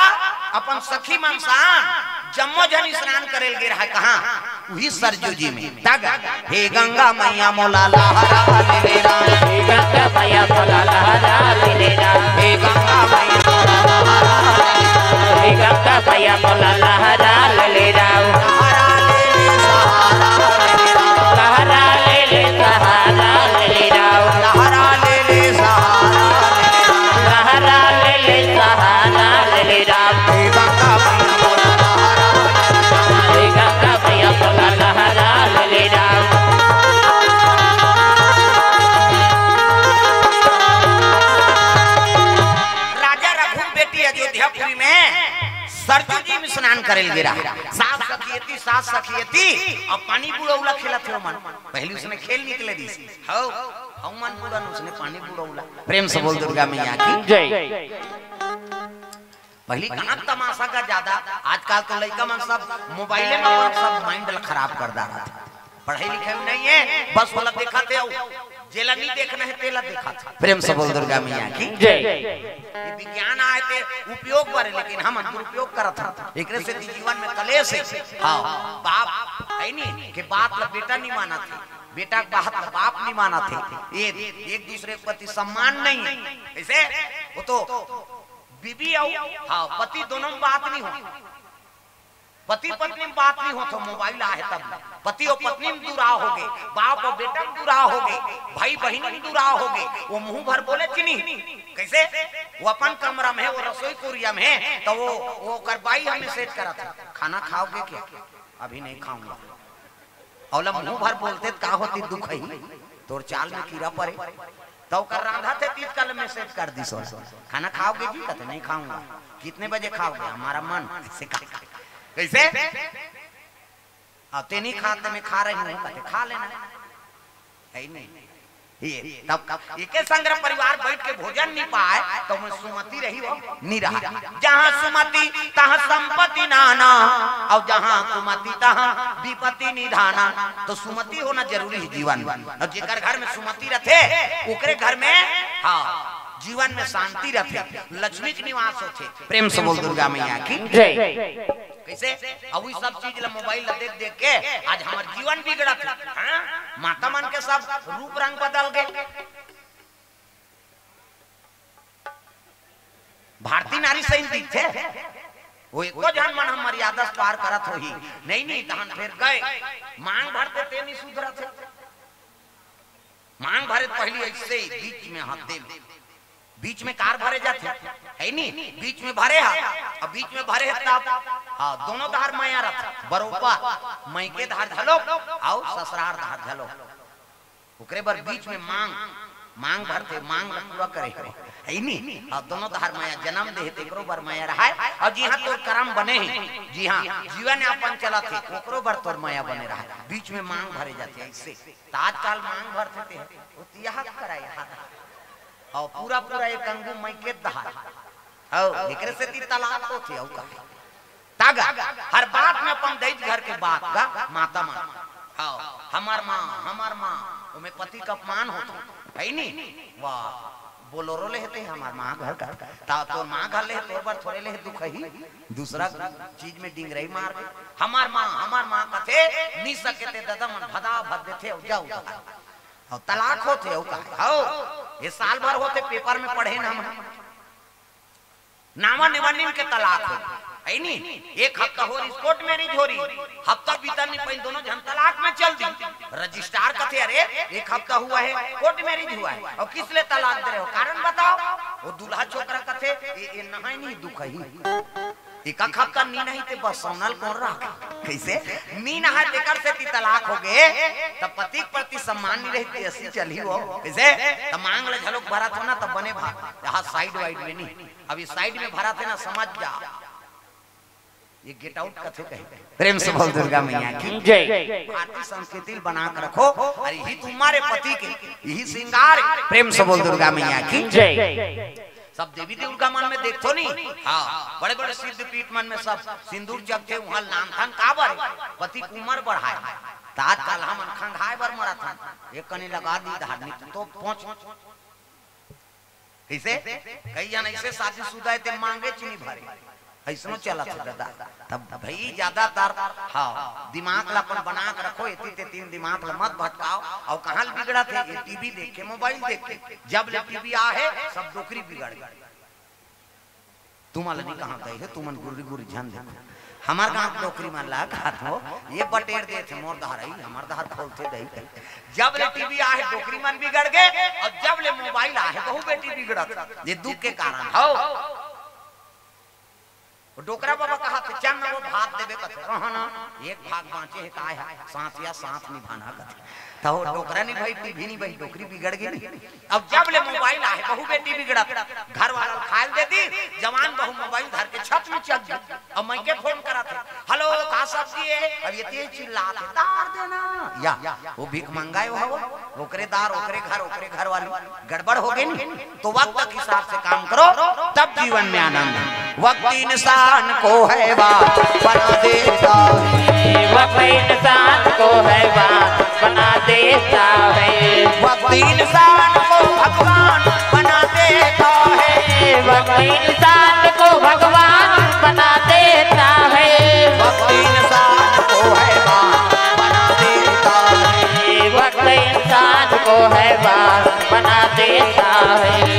अपन सखी मन सान जम्मो झन स्नान करे ल गे रहा। कहाँ? उही सरजू जी में। तग, "हे गंगा मैया मोला लहरा ले ले राम।" हे गंगा मैया मोला लहरा ले ले राम। हे गंगा मैया मोला लहरा ले ले राम। हे गंगा मैया मोला लहरा ले ले राम। लहरा ले ले सहारा ले ले राम। लहरा ले ले सहारा ले ले राम। लहरा ले ले सहारा ले ले राम। लहरा ले ले सहारा ले ले राम। हे गंगा मैया मोला लहरा ले ले राम। हे गंगा मैया मोला लहरा ले ले राम। राजा रघु बेटी अयोध्यापुरी में सरजू जी में स्नान करे ल गे रहा। सास सखी एती, सास सखी एती, अब पानी बुड़ौला खेलत हे मन। पहली उसने खेल निकले दी। हौ, हौ मन बुड़न उसने पानी बुड़ौला। प्रेम से बोल दुर्गा मैया की जय। पहली कहाँ तमाशा का ज्यादा, आजकल तो लइका मन सब मोबाइले में अपन सब माइंड ल खराब कर डारत हे। पढ़ाई लिखाई नहीं है, बस वाला देखत हे, जेला नहीं देखना है तेला देखत हे। प्रेम से बोल दुर्गा मैया की जय। ये विज्ञान आए ते उपयोग बर, लेकिन हम दुरुपयोग करत हन। एकरे से जीवन में कलेश है। हाँ, बाप है नहीं कि बात ला बेटा नहीं मानत है, बेटा के बात ला बाप नहीं मानत है। ये एक दूसरे के प्रति सम्मान नहीं है। ऐसे वो तो बीबी अउ, हाँ, पति दोनों में बात नहीं हो, पति पत्नी में बात नहीं हो तो मोबाइल आहे तब। पति अउ पत्नी में दुराव हो गे, बाप अउ बेटा में दुराव हो गे, भाई बहिनी में दुराव हो गे। वो मुंह भर बोले कि नहीं? कैसे? वो अपन कमरा में है, वो रसोई कुरिया में है, तो वो, वो ओकर बाई ह मैसेज करत हे, "खाना खाओगे क्या?" "अभी नहीं खाऊंगा।" अउ ला मुंह भर बोलते त का होती दुख ही, तोर चाल में कीड़ा परे। त ओकर रांधा थे तीज काल मैसेज कर दिस, "खाना खाओगे जी?" कहते, "नहीं खाऊंगा।" "कितने बजे खाओगे?" "हमारा मन।" ऐसे का, कैसे? "अब ते नहीं खाते, मैं खा रही हूँ।" कहते, "खा लेना।" है ही नहीं। ये तब एके संग परिवार बैठ के भोजन नहीं पाए, तो मैं सुमति रही हो, नहीं रहा। जहाँ सुमति तहाँ संपत्ति नाना, अउ जहाँ कुमति तहाँ विपत्ति निधाना। तो सुमति होना जरूरी है जीवन में। अउ जेकर घर में सुमति रथे, ओकरे घर में, हाँ, जीवन में शांति रथे, लक्ष्मी के निवास होथे। प्रेम से बोल दुर्गा मैया की जय। कैसे? अब वही सब चीज ला मोबाइल ला देख देख के आज हमर जीवन बिगड़त हे। हाँ? माता मन के सब रूप रंग बदल गए। भारतीय नारी सही दिखथे, वो एको झन मन ह मर्यादा से पार करत होही। नहीं, नहीं, तहन फेर गए, मांग भरथे ते नहीं सुधरत हे। मांग भरे त पहली ऐसे बीच में हाथ दे, बीच में कार भरे जाथे, है नी? बीच में भरे हा, अब बीच में भरे हा तब, हाँ, दोनों डहर मया रथे, बरोबर, मइके डहर घलो, अउ ससुरार डहर घलो। ओकरे बर बीच में मांग, मांग भरथे, मांग ला पूरा करे हे, है नी? हाँ, दोनों डहर मया, जन्म दे हे तेकरो बर मया रहाय, अउ जिहां तोर करम बने हे, जिहां जीवन यापन चलत हे, ओकरो बर तोर मया बने रहाय। बीच में मांग भरे जाथे ऐसे। त आजकल मांग भरथे ते, वो तियाह करा यहाँ। अउ पूरा पूरा एक अंगू मइके डहर। अउ एकरे सेती तलाक होथे, अउ का? तागा, हर बात में अपन दई घर के बात गा, माता मन। हाँ, हमार माँ, हमार माँ, ओमे पति का अपमान होथे, है नी? वाह, बोलोरो ले हे ते हमार माँ घर का। ता तोर माँ घर ले हे, तोर बर थोरे ले हे दुख ही। दूसरा चीज में डिंगरई मार दे। हमार माँ, हमार माँ कथे, नी सके ते ददा मन भदा भद देथे, अउ जाओ उधार। अउ तलाक होथे, अउ का? हौ, ये साल भर होथे, पेपर में पढ़े न हम। नावा नेवानिन के तलाक हो। है नी? एक हफ्ता हो रही, कोर्ट मैरिज हो रही, हफ्ता बीतन नहीं पाइन, दोनों झन तलाक में चल दी। रजिस्ट्रार कथे, "अरे, एक हफ्ता हुआ है, कोर्ट मैरिज हुआ है, और किस लिए तलाक दे रहे हो, कारण बताओ।" वो दूल्हा छोकरा कथे, "ए, ए नहाय नहीं दुखही, एक हफ्ता नी नहाय ते बस सोनल कौन रहा?" कैसे नी नहाय, तेकर से ती तलाक हो गए, तब पति के प्रति सम्मान नहीं रहती, ऐसी चली हो। कैसे? तब मांग ले झलोक भरा था ना, तब बने भाग, यहाँ साइड वाइड में नहीं, अभी साइड में भरा थे ना, समझ जा। ये गेट आउट कथे कहे। प्रेम से बोल दुर्गा मैया की जय। भारतीय संस्कृति बना के रखो। अरे यही तुम्हारे पति के, यही श्रृंगार है। प्रेम से बोल दुर्गा मैया की जय। सब देवी दुर्गा मन में देखो नहीं, हाँ, बड़े बड़े सिद्ध पीठ मन में सब सिंदूर जगथे, वहां लांथन काबर है? पति की उम्र बढ़ाए। तात काल हमन खंगाए बर मरत हन, एक कनी लगा दी धार्मिक तो पहुंच। कैसे? कई जन ऐसे शादीशुदा है, ते मांगे च नहीं भरे, ऐसनो चलत है दादा। तब भाई ज्यादातर, हाँ, दिमाग ला अपन बना के रखो, एती ते तीन दिमाग ला मत भटकाओ। और कहाँ ले बिगड़त है? ये टीवी देख के, मोबाइल देख के। जब ले टीवी आ है, सब डोकरी बिगड़ गए। तुमन ला नहीं कहा गए है, तुमन गुर्री गुर्री झन देखो। हमार गांव के डोकरी मन ला कहत हो, ये बटेर देथे मोर दहर आई, हमार दहर खोलथे दही कही। जब ले टीवी आ है, डोकरी मन बिगड़ गए, और जब ले मोबाइल आ है, बहू बेटी बिगड़त। ये दुख के कारण हो। वो डोकरा बाबा कहा थे, "चल ना वो भात देबे," कथे, "रहा ना, एक भाग बांचे है, काय है, साथ या साथ निभाना," कथे। तो वो डोकरा नहीं भाई, टीवी नहीं भाई, डोकरी बिगड़ गई नहीं। अब जब ले मोबाइल आहे, बहू बेटी बिगड़त, घर वाला खाए दे दी, जवान बहू मोबाइल धर के छत में चढ़ गई। अब मैं के फोन करा थे, "हेलो, का सब्जी है?" अब ये तेज चिल्लात है, "दार देना।" या, वो भीख मंगाए हो, ओकरे दार, ओकरे घर, ओकरे घर वाली, गड़बड़ हो गई नहीं। तो वक्त के हिसाब से काम करो, तब जीवन में आनंद है। वक्त इंसान को है बात बना देता है। वक्त इंसान को है बात बना देता है। वक्त इंसान को भगवान बना देता है। वक्त इंसान को भगवान बना देता है। वक्त इंसान को है बात बना देता है। वक्त इंसान को है बात बना देता है।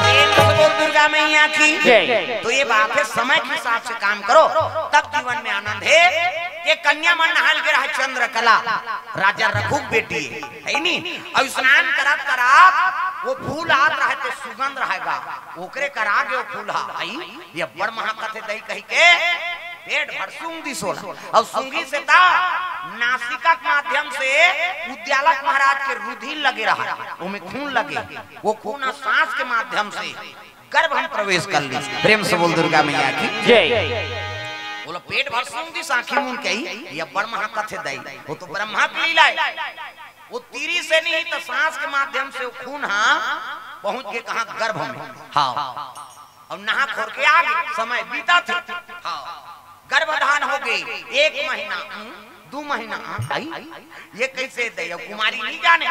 प्रेम से बोल दुर्गा मैया की जय। तो ये बात है, समय के हिसाब से काम करो, तब जीवन में आनंद है। ये कन्या मन नहाल के रहा चंद्रकला, राजा रघु के बेटी है, है नी? और स्नान करत करत वो फूल आत रहे तो सुगंध रहेगा, ओकरे करा के वो फूल हा आई, ये बड़ महाकथे दई कही के पेट भर सूंघ दी सोला। और सूंघी से ता नासिका के माध्यम से उद्यालक महाराज के रुधिर लगे रहा, ओमे खून लगे, वो खून सांस के माध्यम से गर्भ हम प्रवेश कर ली। प्रेम से बोल दुर्गा मैया की जय। बोला पेट भर सूंघ दी सांखी मुन के ही, ये बड़ महाकथे दई, वो तो ब्रह्मा की लीला है। वो तीरी से नहीं तो सांस के माध्यम से वो खून हाँ पहुंच के कहा गर्भ में। हाँ। और नहा खोर के आ गए, समय बीता था। हाँ। गर्भधान हो गए, एक महीना, हम्म, दो महीना, हाँ, आई? ये कैसे दे? अब कुमारी नहीं जाने,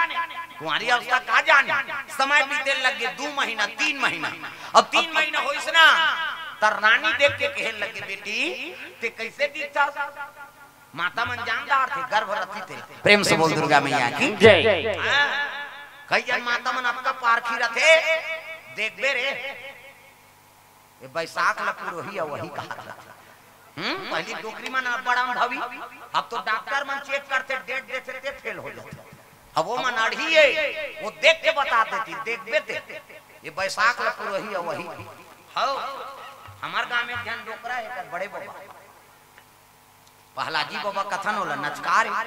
कुमारी अवस्था का जाने। समय बीते लग गए, दो महीना, तीन महीना। अब तीन महीना होइस ना, त रानी देख के कहे लगे, "बेटी, ते कैसे दिखता?" माता मन जानदार थे, गर्भवती थे। प्रेम से बोल दुर्गा मैया की जय। हाँ, कई जन माता मन आपका पारखी रथे, देखबे रे, ये बैसाख ल पुरोही है, वही कहा था। हम्म, पहली डोकरी मन बड़ा अनुभवी, अब तो डॉक्टर मन चेक करते, डेट देते, ते फेल हो जाते। अब वो मन अढ़ी है, वो देख के बता देती, देखबे ते। ये बैसाख ल पुरोही है, वही। हो, हमार गांव में एक जन डोकरा है, एकर बड़े बाबा। पहलाजी बाबा कथन होला, नचकार है।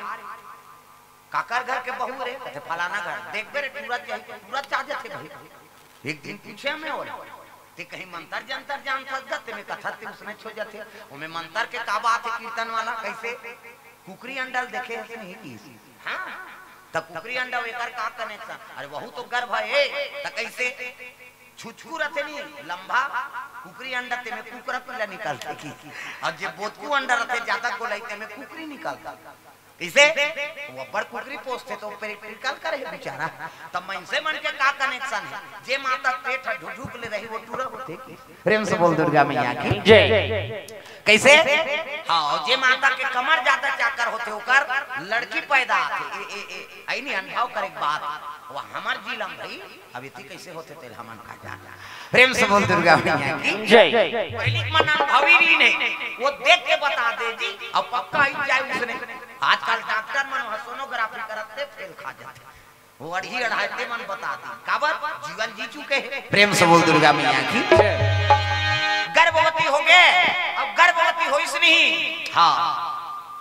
काकर घर के बहू रे? कथे, "फलाना घर।" देखबे रे, टूरत जाही, टूरत जा जथे भाई। एक दिन पूछे हमें ओला, "ते कहीं मंतर जंतर जानथस गा, ते में कथत ते उसने छो जथे।" ओमे मंतर के का बात है कीर्तन वाला, कैसे? कुकरी अंडा ल देखे हस नहीं की? हाँ, त कुकरी अंडा एकर का कनेक्शन? अरे वहू तो गर्भ है, त कैसे? छुचकू रथे नी, लंबा, कुकरी अंडा ते में कुकरा पीला निकलथे की। और जे बोतकू अंडा रथे, ज्यादा गोलाई ते में कुकरी निकलथे। किसे? वो अब्बड़ कुकरी पोसथे तो पेरिकल करे है बेचारा। तब मनसे मन के का कनेक्शन है? जे माता पेट ह ढुढुक ले रही, वो टूरा होथे की। प्रेम से बोल दुर्गा मैया की जय। कैसे? हाँ, और जे माता के कमर ज्यादा चाकर होथे, ओकर लड़की पैदा आथे। ए, ए, ए, आई नहीं अनुभव करे के बात। वो हमर जिला में भाई, अब इतनी कैसे होथे तेला हमन का जान। प्रेम से बोल दुर्गा मैया की। जय। पहली के मन अनुभवी रहिन हे, वो देख के बता दे जी। अब पक्का आई जाए उसने। आजकल डॉक्टर मन वहाँ सोनोग्राफी करत ते फेल खा जाथे। वो अड़ही अड़हाय ते मन बता दी। काबर? जीवन जी चुके हे। प्रेम से बोल दुर्गा मैया की। गर्भवती हो गे, अब गर्भवती होइस नहीं। हाँ।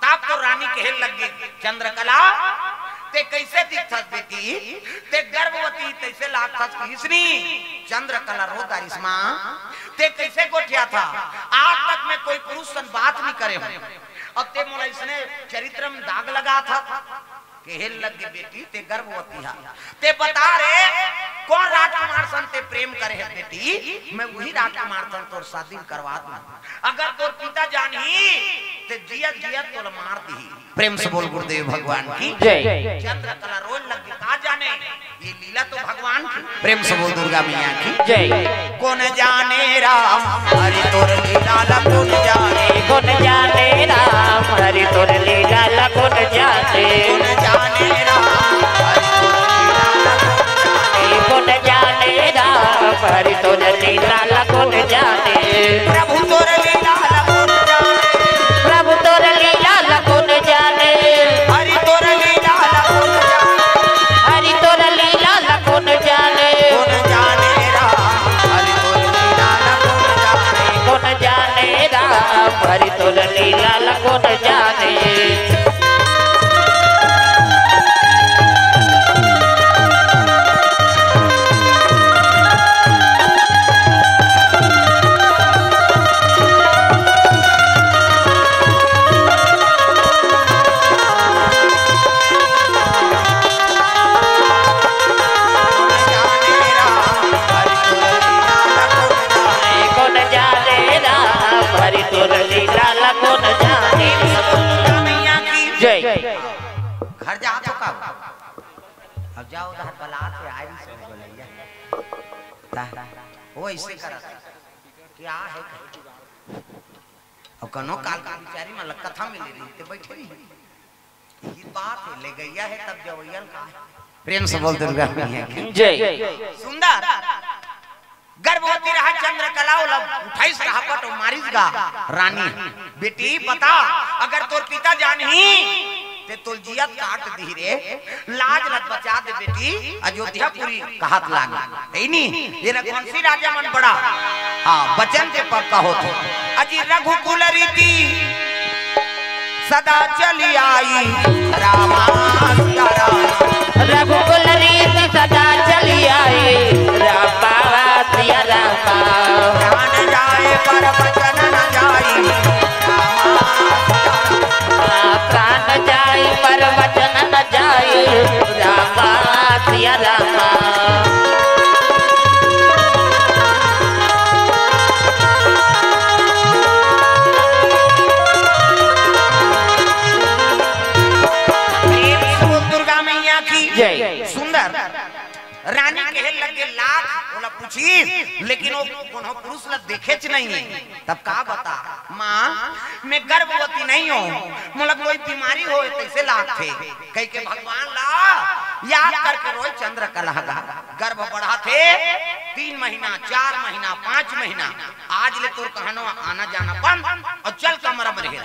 तब तो रानी कहे लग गे, "चंद्रकला, ते कैसे दिखथस बेटी? ते गर्भवती तैसे लागथस।" किसनी? चंद्रकला रो डारिस, "माँ, ते कैसे गोठियाथस? आज तक मैं कोई पुरुष सन बात नहीं करे हूँ, अब ते मोला इसने चरित्र में दाग लगाथस।" कहे लग गे, "बेटी, ते गर्भवती हस, ते बता रे, कौन राजकुमार सन ते प्रेम करे हे बेटी? मैं वही राजकुमार सन तोर शादी करवा दूँ।" अगर तोर पिता जानही, ते जियत जियत तोला मार दिही। प्रेम से बोल गुरुदेव भगवान की जय। चंद्रकला रोए लग गे, का जाने ये लीला तो भगवान की। प्रेम से बोल दुर्गा मैया की जय। कौन जाने राम हरि तोर लीला ला, कौन जाने। कौन जाने राम हरि तोर लीला ला, कौन जाने। कौन जाने राम हरि तोर लीला ला, कौन जाने। कौन जाने राम हरि तोर लीला ला, कौन जाने। प्रभु तोर लीला ला कौन जाने? प्रभु तोर लीला ला कौन जाने? हरि तोर लीला ला कौन जाने? हरि तोर लीला ला कौन जाने? कौन जाने राम हरि तोर लीला ला कौन जाने? कौन जाने राम हरि तोर लीला ला कौन जाने? कौन जाने राम हरि तोर लीला ला कौन जाने। दुर्गा मैया की जय। घर जात हो का? अब जाओ उधर बला के आई सब बोलैया। ता, वो ऐसे करत। क्या है? अब कनो काल के बिचारी मन ला कथा मिले रही, ते बैठे रही। ये बात है, ले गैया है तब जवैया का है। प्रेम से बोल दुर्गा मैया की जय। सुंदर गर्भवती रहा चंद्रकला, ओला उठाइस रहा पट, मारिस गा रानी। बेटी बता, अगर तोर पिता जानही, ते तोल जियत काट दिही रे। लाज लत बचा दे बेटी, अयोध्यापुरी कहत लाग। हे नी, ये रघुवंशी राजा मन बड़ा। हाँ, बचन के पक्का होथे। अजी रघुकुल रीति सदा चली आई, रामा सिया राम। रघुकुल रीति सदा चली आई, रामा सिया रामा। प्राण जाए पर वचन न जाई, रामा सिया रामा। प्राण जाए पर वचन न जाए, रामा सिया रामा। प्रेम से बोल दुर्गा मैया की जय। सुंदर रानी कहे लगे लाख ओला पूछी, लेकिन वो कोनो पुरुष ला देखेच नहीं है। तब का बता, माँ, मैं गर्भवती नहीं हूँ, मोला कोई बीमारी होए तैसे लागथे। कह के भगवान ला याद करके रोए चंद्रकला गा। गर्भ बढ़ाथे, तीन महीना, चार महीना, पाँच महीना, आज ले तोर कहनो आना जाना बंद, और चल कमरा में रहे।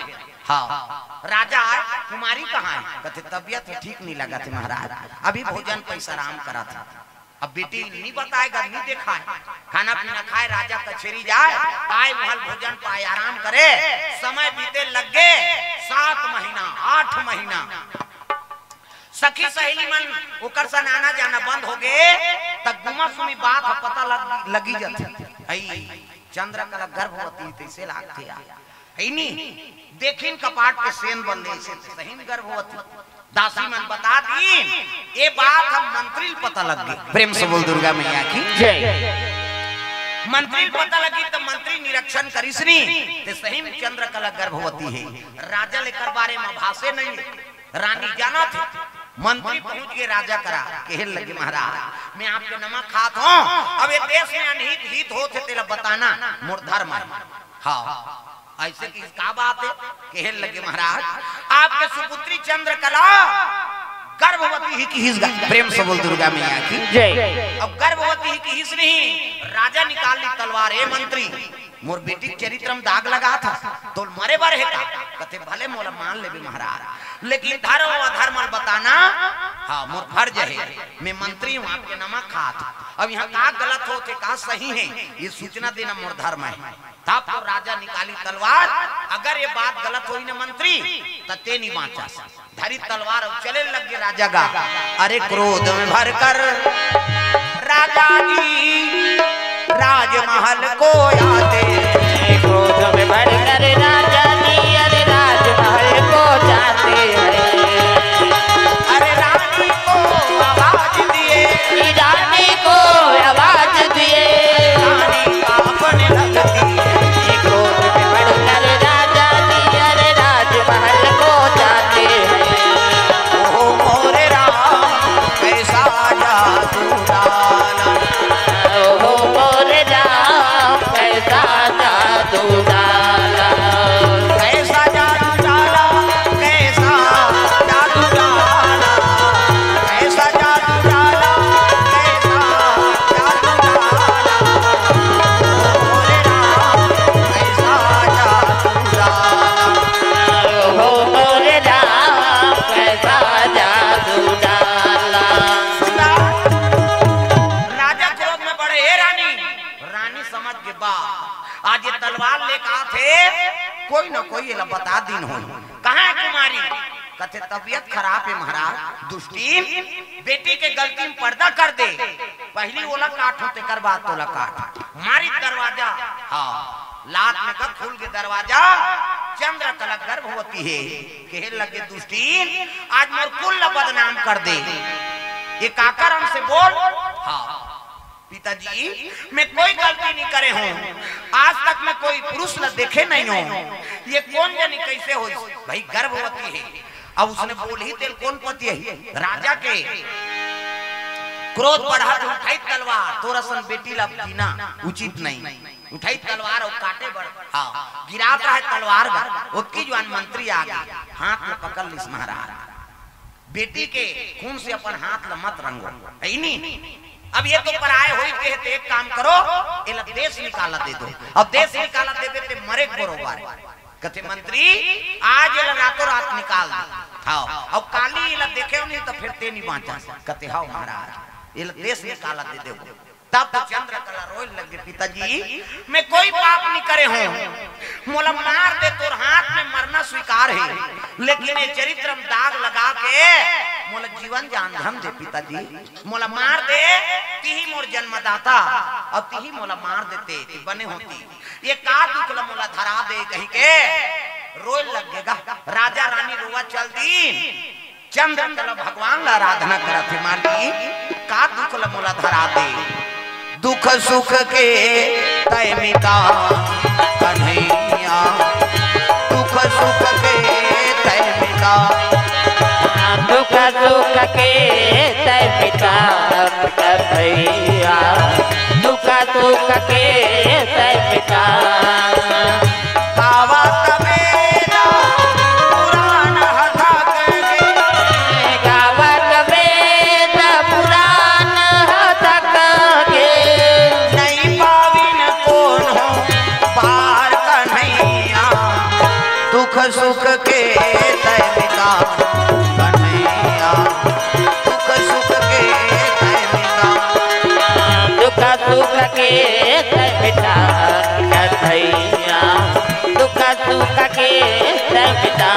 हाँ, राजा आए, कुमारी कहाँ है? कहते तबियत ठीक नहीं लगा थे महाराज, अभी भोजन पैसा आराम करा था। अब बेटी नहीं बताएगा, नहीं देखा है, खाना पीना खाए, राजा कचेरी जाए, आए महल भोजन पाए, आराम करे। समय बीते लग गे सात महीना, आठ महीना, सखी सहेली मन ओकर सन आना जाना बंद हो गे, तब गुमा सुमी बात ह पता लग, लगी जाथे। आई चंद्रकला गर्भवती तैसे लागथे यार। है नी? देखिन कपाट के सेन बंदे से सही में गर्भवती। दासी मन बता दीन, ये बात हम मंत्री ल पता लग गे। प्रेम से बोल दुर्गा मैया की जय। मंत्री ल पता लगी तो मंत्री निरीक्षण करिस नी, ते सही में चंद्रकला गर्भवती है। राजा लेकर बारे में भाषे नहीं है। रानी जाना थे, मंत्री पहुंच गए राजा करा, कहे लगे महाराज, मैं आपके नमक खात हूँ, अब ये देश में अनहित हित होत हे तेला बताना मोर धर्म है। हाँ, ऐसे की का बात है? कहे लगे महाराज, आपके सुपुत्री चंद्रकला गर्भवती ही किहिस गा, प्रेम से बोल दुर्गा मैया की। जय। अब गर्भवती ही किहिस नहीं, राजा निकाल ली तलवार, "ए मंत्री, मोर बेटी के चरित्र में दाग लगा था, तो मरे बर हे का?" कथे, "भले मोला मान लेबे महाराज, लेकिन धर्म अधर्म ल बताना, हाँ, मोर फर्ज हे, मैं मंत्री हूँ, आपके नमक खात हूँ। अब यहाँ का गलत होत हे, का सही हे, ये सूचना देना मोर धर्म हे।" तब तो राजा निकाली तलवार, "अगर ये बात गलत होई ना मंत्री, त ते नहीं बाँचस।" धरी तलवार अउ चले लग गे राजा गा। अरे क्रोध में भर कर राजा जी राजमहल को आते, क्रोध में भर कर राजा जी अरे राजमहल को जाते हैं। अरे रानी को आवाज दिए, रानी को आवाज दिए, रानी कांपने लगती है। क्रोध में भर कर राजा जी अरे राजमहल को जाते हैं। ओ मोरे राम, कैसा जादू डाला। ओ मोरे राम, कैसा जादू डाला। कैसा जादू डाला, कैसा जादू डाला, कैसा जादू डाला, कैसा जादू डाला। ओ मोरे राम, कैसा जादू डाला। हो मोरे राम, कैसा जादू डाला। राजा क्रोध में बड़े, "ए रानी।" रानी समझ के, "बा, आज ये तलवार लेके आथे, कोई ना कोई एला बता दिन हो।" "कहाँ है कुमारी?" कथे, "तबीयत खराब है महाराज।" "दुष्टीन, बेटी के गलती में पर्दा कर दे, पहली ओला काटो, तेकर बाद तोला काट।" मारी दरवाजा, हाँ, लात में का खुल के दरवाजा, चंद्रकला गर्भवती है। कहे लगे, "दुष्टीन, आज मोर कुल ला बदनाम कर दे, ये का कारण से बोल?" हाँ, "पिताजी, मैं कोई गलती नहीं करे हूँ, आज तक मैं कोई पुरुष ला देखे नहीं हूँ, ये कोन जनी कैसे होइस?" भाई गर्भवती है, अब उसने बोलही तेला कोन पतिही? राजा के क्रोध बढ़ा के उठाई तलवार, "तोर असन बेटी ला पीना उचित नहीं।" उठाई तलवार अउ काटे बर, हाँ, गिरात रहे तलवार बर, ओतकी जुवार मंत्री आ गे, हाथ में पकड़ लिस महाराज, "बेटी के खून से अपन हाथ ला मत रंगो, है नी? अब ये तो पराए होई के हे, ते एक काम करो, एला देश निकाला दे दो। अब देश निकाला देबे ते मरे के बरोबर।" कथे, "मंत्री, आज एला रातों रात निकाल दे। हाँ, अब काली एला देखे नहीं तो फिर ते नहीं बाँचा।" कथे, "हाँ महाराज, एला देश निकाला दे दो।" तब तो चंद्रकला रोए लगे, "पिताजी, मैं कोई पाप नहीं करे हूँ, मोला मार दे, तोर हाथ में मरना स्वीकार है, लेकिन ये चरित्र में दाग लगा के मोला जीवन जान धन दे पिताजी, मोला मार दे, तिही मोर जन्मदाता, अउ तिही मोला मार देते, ते बने होती। ये का दुख ल मोला धरा दे," कही के रोए लगे गा। राजा रानी रोवा चल दीन। चंद्रकला भगवान ला आराधना करत हे, "मालिक, का दुख ल मोला धरा दे?" "दुख सुख के तय मिता कन्हैया, दुख सुख के तय मिता।" दुख सुख के तय मिता कन्हैया, दुख सुख के तय मिता। गावत वेद पुराण हथक गे। गावत वेद पुराण हथक गे। नहीं पाविन कोनो पार कन्हैया। दुख सुख के तय मिता कन्हैया। दुख सुख के तय मिता। दुख सुख के तय मिता कन्हैया। दुख सुख के तय मिता।